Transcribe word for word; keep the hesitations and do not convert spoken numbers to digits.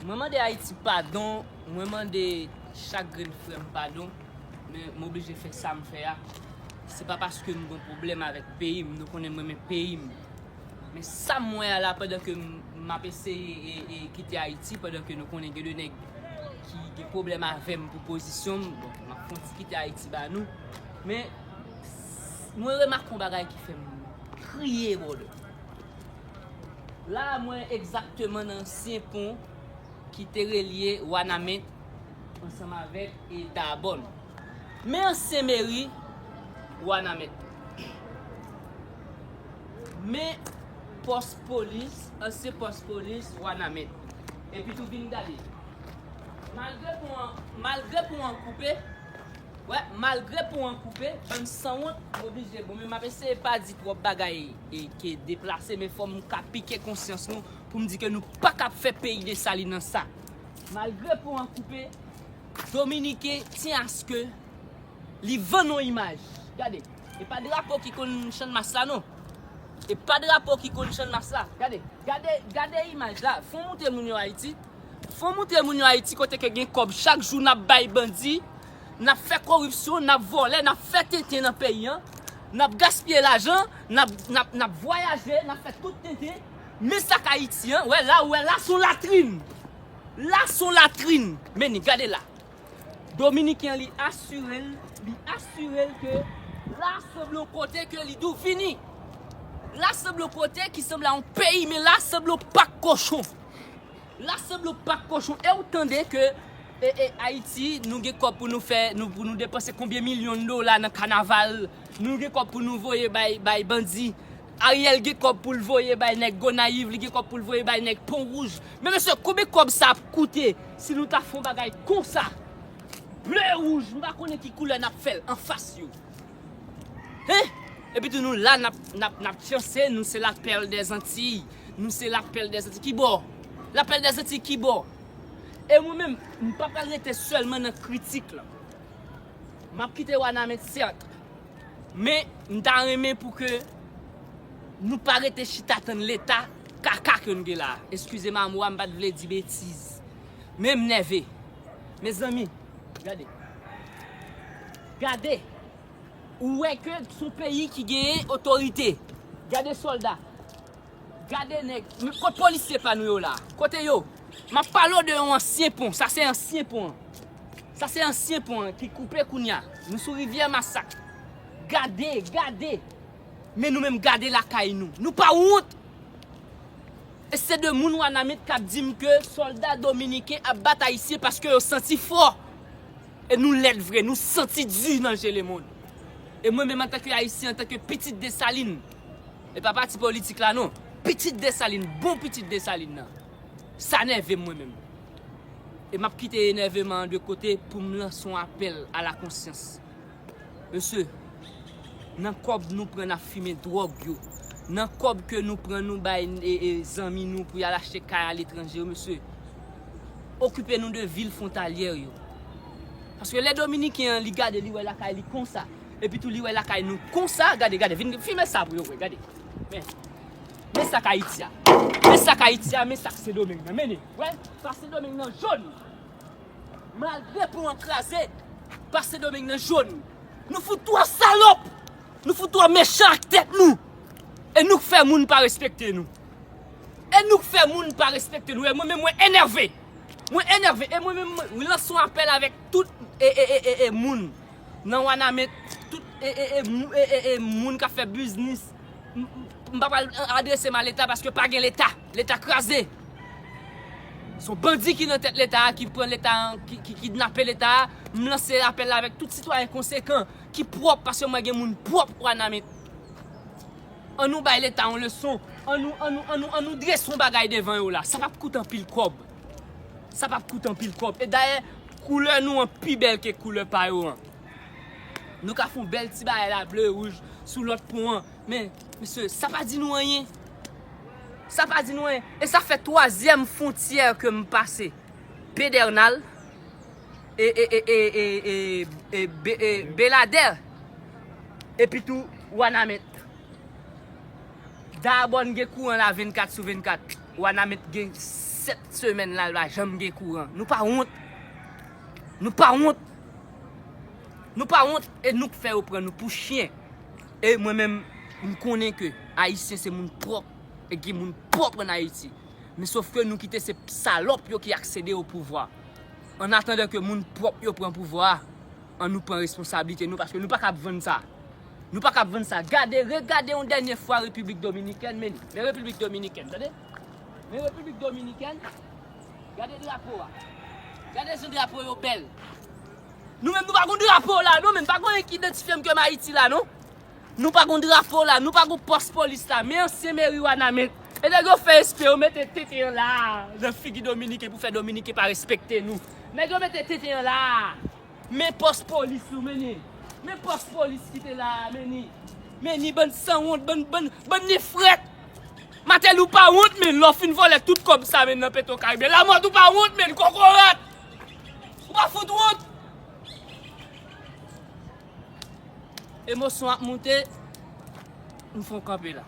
Mwen mande Ayiti padon, mwen mande chak grenn frè m padon, men m oblije fè sa m fè a. Se pa paske m gen pwoblèm avèk peyi m, nou konnen m renmen peyi m. Men sa m wè a la, pandan ke m, m ap eseye e, e kite Ayiti, pandan ke nou konnen gen de nèg ki gen pwoblèm avè m pou pozisyon m, bon, m ap fè yon ti kite Ayiti ba nou. Men, mwen remake yon bagay ki fè m kriye, brother. La, mwen egzakteman nan ansyen pon ki te relye Wanament ansanm avèk e Dabòn. Men ansyen meri Wanament. Men pòs polis, ansyen pòs polis Wanament. Epi tou vin gade. Malgre pon an, malgre pon an koupe, wè, malgre pon an koupe, bann sanwont, m oblije, bon, men m ap eseye pa di twòp bagay e ke deplase, men fò m ka pike konsyans nou pou m di ke nou pa ka ap fè peyi Desalin nan sa. Malgre pon an koupe, Dominiken tyen aske li vann yon imaj. Gade, e pa drapo ki konn Channmas la non. E pa drapo ki konn Channmas la. Gade, gade, gade imaj la. Fò w montre moun yo Ayiti. Fò w montre moun yo Ayiti kote ke gen kòb chak jou n ap bay bandi, n ap fè koripsyon, n ap vòlè, n ap fè tenten nan peyi an, n ap gaspiye lajan, n ap, n ap, n ap vwayaje, n ap fè tout tenten. Men sa k Ayiti an, wè la, wè la se yon latrin. La se yon latrin. Men ni, gade la. Dominiken an, li asire l, li asire l ke la sanble yon kote ke li dwe vini. La sanble yon kote ki sanble a yon peyi, men la sanble yon pak kochon. La sanble yon pak kochon. E ou tande ke e, e, Ayiti, nou gen kòb pou nou fè, nou, pou nou depanse konbyen milyon dola nan kanaval. Nou gen kòb pou nou voye bay, bay bandi. Ariel gen kòb pou l voye bay nèg Gonayiv, li gen kòb pou l voye bay nèg Pon Wouj. Men mesye, konbyen kòb sa ap koute si nou ta fè yon bagay konsa? Ble, wouj, m pa konnen ki koulè n ap fè l anfas yo. Hein? Epi tou nou la, n ap, n ap, n ap chanse, nou se la perle des Antilles. Nou se la perle des Antilles. Ki bò? La perle des Antilles ki bò? E mwen menm, m pa pral rete sèlman nan kritik la. M ap kite Wanament, sèt. Men, m ta renmen pou ke nou pa rete chita tann Leta kaka ke nou gen la. Eskize m a mo a, m pa t vle di betiz. Men m nève. Mezanmi, gade. Gade. Ou wè ke se yon peyi ki genyen otorite. Gade sòlda. Gade nèg. Men kot polisye pa nou yo la? Kote yo? M ap pale w de yon ansyen pon. Sa se ansyen pon an. Sa se ansyen pon an ki koupe kounye a. Nou sou Rivyè Masak. Gade, gade. Men nou menm gade lakay nou. Nou pa wont. E se de moun Wanament k ap di m ke sòlda dominiken ap bat Ayisyen paske yo santi fò. E nou lèd vre, nou santi di nan je lemonn. E mwen menm antanke Ayisyen, antanke pitit Desalin, e pa pati politik la non, pitit Desalin, bon pitit Desalin nan, sa nève m mwen menm. E m ap kite enèveman an de kote pou m lanse yon apèl a la konsyans. Mesye, nan kòb nou pran n ap fimen dwòg yo, nan kòb ke nou pran nou bay e, e, zanmi nou pou y al achte kay aletranje yo, mesye, okipe nou de vil fwontalyè yo. Paske lè dominiken an, li gade, li wè lakay li konsa, epi tou li wè lakay nou konsa, gade, gade, vin fimen sa pou yo wè, gade. Men, men sa k Ayiti a. Men sa k Ayiti a, men sa k Sendomeng nan. Men, wè, pa Sendomeng nan jòn. Malgre pon an kraze, pa Sendomeng nan jòn. Nou fout twò salòp. Nou fout twò mechan ak tèt nou. E nou k fè moun pa respekte nou. E nou k fè moun pa respekte nou. E mwen menm mwen enève. Mwen enève. E mwen menm mwen lanse yon apèl avèk tout e, e, e, e, e moun nan Wanament, tout e, e, e, mou- e, e, e moun k ap fè biznis. M- m- m pa pral adrese m a Leta paske pa gen Leta. Leta kraze. Se yon bandi ki nan tèt Leta a, ki pran Leta a, ki, ki kidnape Leta a. M lanse apèl la avèk tout sitwayen konsekan, ki pwòp, paske mwen gen moun pwòp Wanament. An nou bay Leta yon leson. An nou, an nou, an nou, an nou drese yon bagay devan yo la. Sa p ap koute anpil kòb. Sa p ap koute anpil kòb. E dayè, koulè nou an pi bèl ke koulè pa yo an. Nou ka fè yon bèl ti bagay la, ble, wouj, sou lòt pon an. Men, mesye, sa pa di nou anyen. Sa pa di nou anyen. E sa fè twazyèm fwontyè ke m pase. Pedènal, e, e, e, e, e, e, e, Be- e, Beladè, epi tou Wanament. Dabòn gen kouran la vennkat sou vennkat. Wanament gen sèt semèn la, l pa janm gen kouran. Nou pa wont. Nou pa wont. Nou pa wont e nou k fè yo pran nou pou chen. E mwen menm, m konnen ke Ayisyen se moun pwòp e gen moun pwòp ann Ayiti. Men sof ke nou kite se salòp yo ki aksede o pouvwa. An atandan ke moun pwòp yo pran pouvwa a, ann nou pran responsablite nou, paske nou pa kab vann sa. Nou pa kab vann sa. Gade, regade yon dènye fwa Repiblik Dominikèn, men, men Repiblik Dominikèn, tande? Men Repiblik Dominikèn, gade drapo a. Gade jan drapo yo bèl. Nou menm nou pa gon drapo la, non, men pa gon anyen ki idantifye m ke m Ayiti la, non. Nou pa gon drapo la, nou pa gon pòs polis la, men ansyen meri Wanament. E nèg yo fè espre yo mete tenten an la, nan figi Dominiken pou fè Dominiken pa respekte nou. Nèg yo mete tenten an la. Men pòs polis nou, men ni. Men pòs polis ki te la a, men ni. Men ni bann sanwont, bann, bann, bann ni frèt. Matèl ou pa wont, men lè w fin vòlè tout kòb sa, men nan Petro Caribe. Lamòt ou pa wont, men kokorat. Ou pa fout wont. Emosyon ap moute, m fon kanpe la.